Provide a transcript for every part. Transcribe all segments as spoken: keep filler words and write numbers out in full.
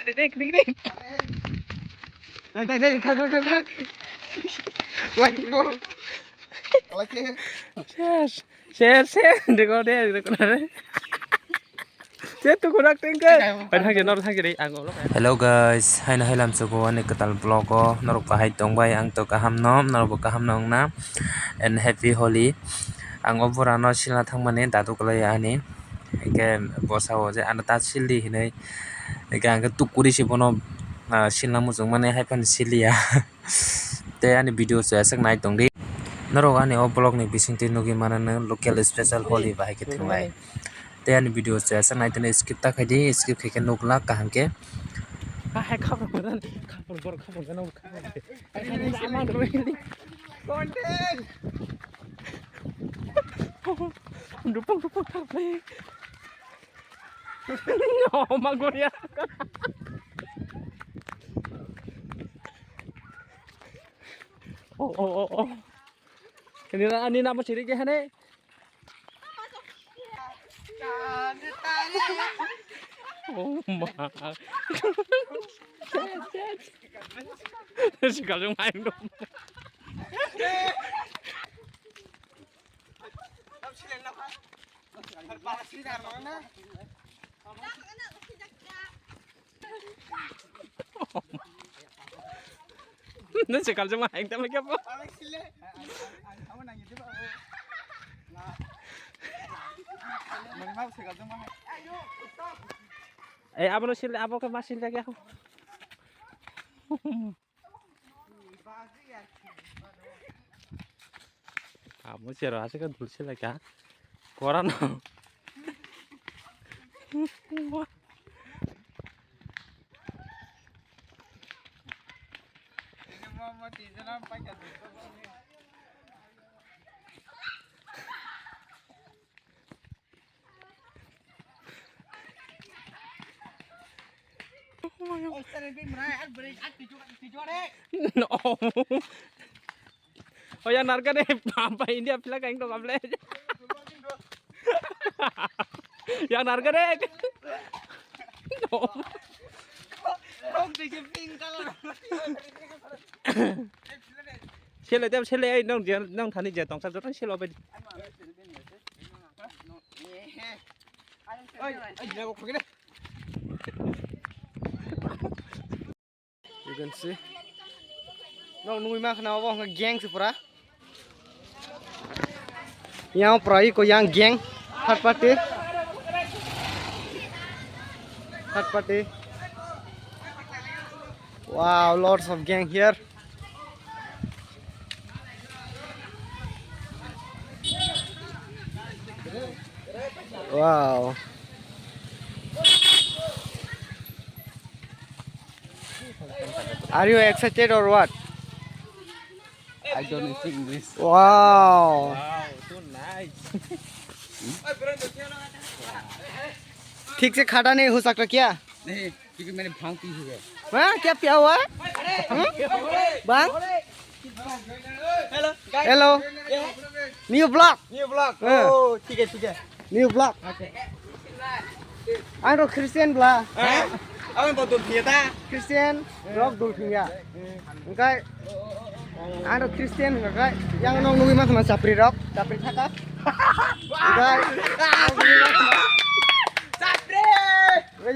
Dek, dek, dek. Dek, dek, dek, khak, khak, khak, khak. Like, bro. Like, share, share, share. Dek, dek, dek, dek. Hello guys, haino hailam sugo ani kwtal vlog o norok bahai tongbai, ang to kaham no, norok bo kaham no wngna, and happy Holi. Ang o bura no silna thangmani dadu kwlai ani, hingke bwsa o je ano ta sildi hinui, hingke ang khe tuk kuri se bono, ah, silna muchung mani hai phano siliya. Tei ani video se aswk nai tongdi. Norok ani o vlog ni bisingtwi nugwi mano, local special Holi bahai khe thwnglai. Tei ani video se aswk nai tongdi, skip ta khaidi, skip khaikhe nuglak kaham khe. Hai, hai, khapang gana, khapang gor, khapang gana, khapang gana. Content. Rupang, rupang, thar play. Oh, ma goria. Oh, oh, oh, oh. Ini na, ini nama ciri ke hane? Oh ma. Si kalung main dong. Nung se kalsong ma hang tama kya po? Eh, abo no sil, abo ke ma sil lagi aku. Amo chero aswk khe dul se lai kha. Kora no. No. Oh, yang narga de, apa India pila kain to kable. Yang narga de. No. Sele, sele, ai, nong, nong thani je tongsa jotang sele bai. You can see. Nong nugwi mankha na obo wngkha gang se pura. Yang pura iko yang gang. Third party. Third party. Wow, lots of gang here. Wow. Are you excited or what? I don't speak English. Wow. Wow, so nice. ठीक से खड़ा नहीं हो सकता क्या? नहीं, क्योंकि मैंने भांग पी हुई है। हाँ, क्या पिया हुआ है? हम्म? भांग? Hello, guys. Hello. ये है? New vlog. New vlog. हाँ. Oh, ठीक है, ठीक है. New vlog. Okay. Ang rok Christian bla. Hah? Ang bo dul thia ta. Christian, rok dul thia. Engkai ang rok Christian engkai yang nong nugwi mankha chapri rok, chapri thaka. Engkai Chapri!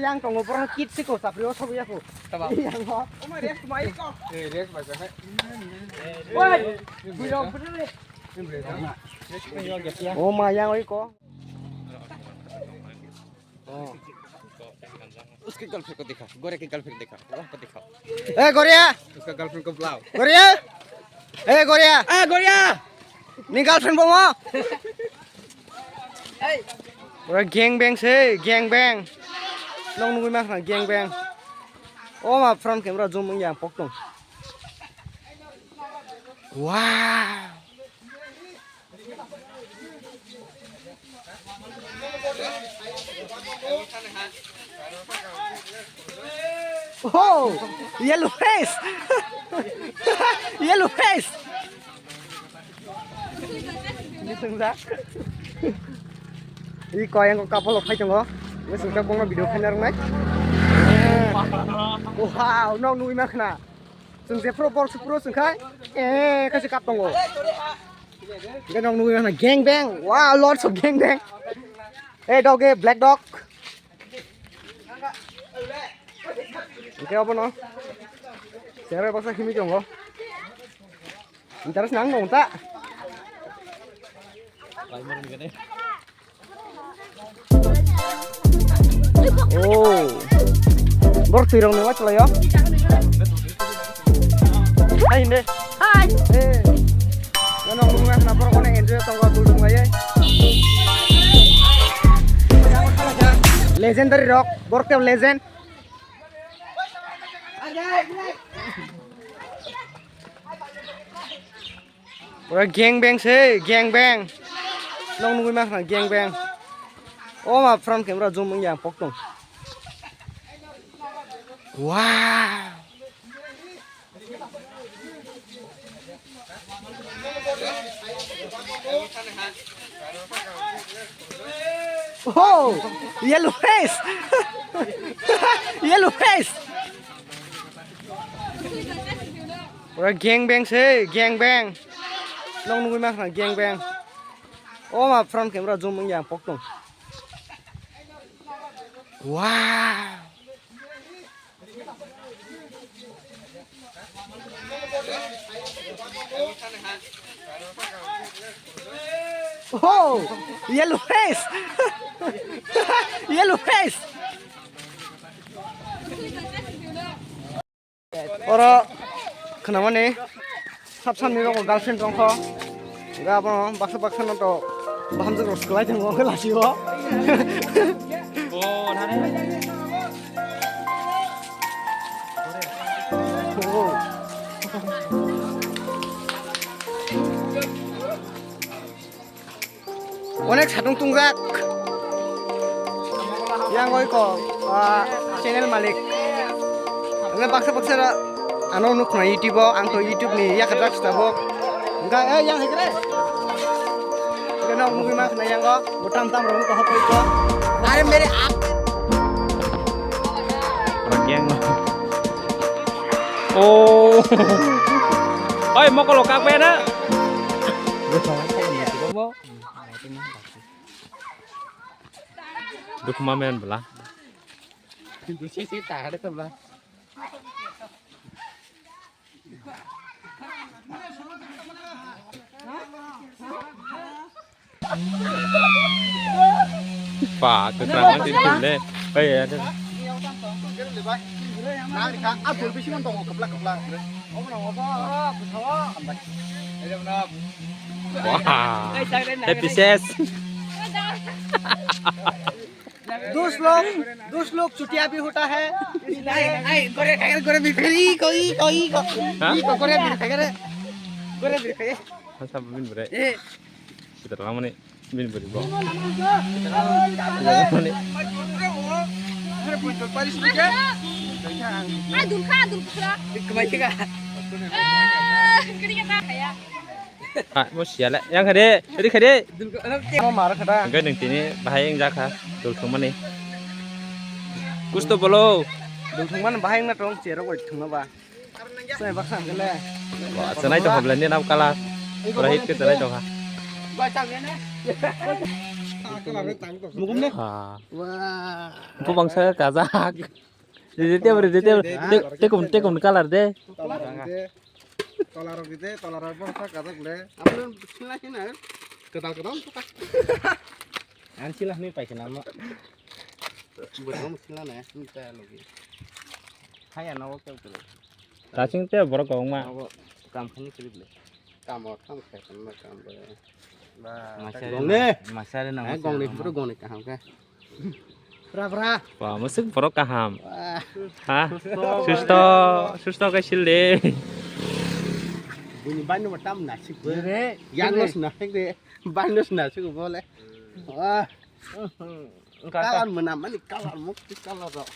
Yang tongo borok kit siko chapri o sobo yako. Tama. Yang ho. Oma rest mai ko. Eh, rest mai ko. Oi, bujo bujo. Oh ma, yang oi ko. उसकी गर्लफ्रेंड को दिखा, गोरे की गर्लफ्रेंड दिखा, वहाँ पर दिखाओ। ए गोरिया, उसका गर्लफ्रेंड को बुलाओ। गोरिया, ए गोरिया, ए गोरिया, ni girlfriend bo mo? Ora gang bang se, gang bang. Nong nugwi mankha gang bang. O ma front camera zoom wng yang pok tong. Wow. Oh, yellow face. Yellow face. Ini sengsa. Ini kau yang kau kapal lo phai tongo. Ini sengsa bongno video khaina rwnai. Wow, nok nugwi mankha na. Chwng jephuru bol sukphuru chwng khai, eh, khaisa cup tongo. Hwnkhe nok nugwi mankha na gang bang. Wow, lots of gang bang. Hey, dog, eh, black dog. Hwnkhe obono. Sero baksa himwi tongo. Interest nang nong ta. Oh. Bor twi rong ni wa chalai yo. Hai hinde. Hai. Eh. Nang nong nang na bor kone enjoy tong ko dul dum ai. Legendary rock, bor te legend. Pura gang bang se, gang bang. Nong nugwi mankha gang bang. O ma front camera zoom wng yang pok tong. Wow. Oh, yellow face. Yellow face. Pura gang bang se, gang bang. Nong nugwi mankha gang bang. O ma front camera zoom wng yang pok tong. Wow. Oh, yellow face. Yellow face. Oro khwnamani sab samni rogo girlfriend tongkho. Ga abono baksa baksa no to bahamjwk rok swlai tongo khe lachio. Onek satung tungjak. Yang oi ko, ah, channel malik. Ang baksa baksa ra, ano nuk na YouTube o, ang to YouTube ni yakajak tabok. Engka, eh, yang hekre. Kena movie mas na yang ko, mutam tam rong ko hokoi ko. Are mere aap. Orang yang. Oh. Oi, mokolo kak be na. Dukma men bela. Dusi si ta hade to bela. Pa, keterangan sih le. Oh iya, ada. Nang ka atur bisi man tongo kepla kepla. Wah, happy ses. दोस्त लोग, दोस्त लोग, चुटिया भी होता है। नहीं, नहीं, गोरे खाएगा, गोरे भी खाएगा, ई को, ई को, ई को। हाँ? ई को गोरे भी खाएगा रे। गोरे भी खाएगा। Asa bin bere. Eh. Kita lama nih bin beri bo. Lama nih. Ah, dulka, dulka. Kemai sih kak? Eh, kiri kata ya. Ha, mo siya le. Yang kade, tadi kade. Mo mar kata. Enggak, neng tini bahai yang jaka. Dul thumani. Kusto bolo. Dul thuman bahai yang na tong, chero koi thuma ba. Sai baksa kele. Wah, senai to hoble ni nam kala. Pura hit ke senai to ha. Mugum ne? Ha. Wah. Ko bangsa kajak. Dede te bro, dede te bro. Te, te kum, te kum color de. Tola rok de, tola rok de, tola rok bangsa kajak le. Apni sila sina. Kedal kedal. An sila ni paikana ma. Bro mo sila na, ni ta logi. Haya na wo ke bro. Tasing te borok kwbangma. Abo kam khani kwrwi le. Kam o kam khai khani ma kam bo. Ba, masari gong ne. Masari na. Eh, gong ne, bro, gong ne kaham khe. Bra, bra. Wah, musik borok kaham. Wah. Ha? Susto. Susto, susto khe sil de. Bini bani ma tam nasik bo. Re. Yang lo nasik de. Bani nasik bo le. Wah. Kalar mwnam mani kalar mukti kalar rok.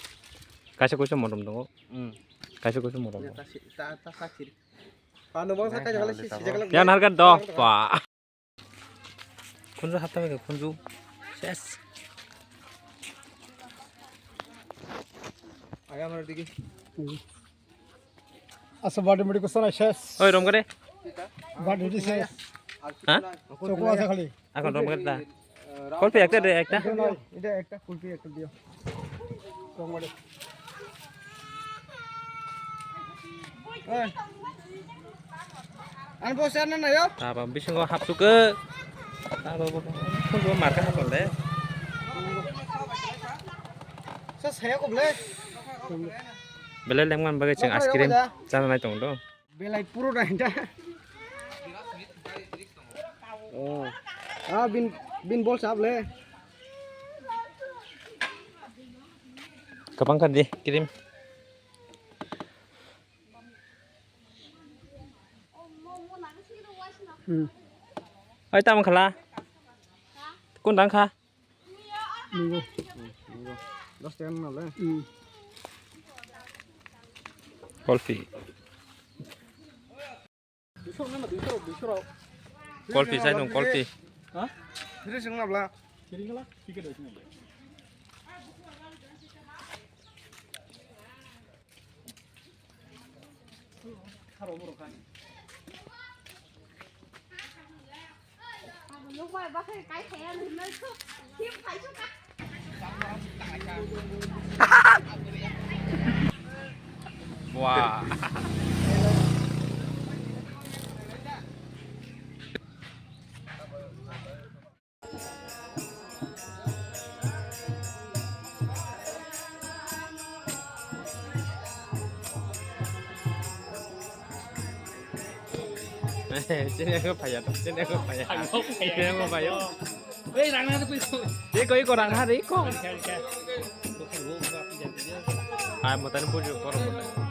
Kaisa kuisa motom tongo. Hmm. Kaisa kuisa motom tongo. Ta si-, ta, ta sak siri. Pano bangsa kaisa kala si, si jakala. Ya narga do pa. Khunju hapta bai khunju. Ses. Acha, birthday mudi kusa nai ses. Oi, rom kare. Birthday di ses. Ha? Chokwa asa khali. Akon rom kare ta. Kulfi ekta de, ekta. Ita nai, ita ekta kulfi ekta diyo. Rom kare. Oi. Ani bo ser na nayo? Aba bisingo hapsuke. Aba bo, bo marka hapon de. Sa saya ko ble. Belai lengman bagwi chwng ice cream chana nai tongo do. Belai puro da hinda. Oh. Ah, bin, bin bol sab le. Kabang khan di cream. Hmm. Ai, tamo khala. Kun dang kha? Nunggu. Nunggu. Dos taka nang le. Hmm. Kulfi. Kulfi sai nung kulfi. Ha? Sini sing nabla. Kiri ngala, tiket doi sini. Wah. Sini aku payah, sini aku payah. Sini aku payah. Ei, rang na tu. Iko, iko, rang hari, iko. Ay, mutani bujuk, korang mutani.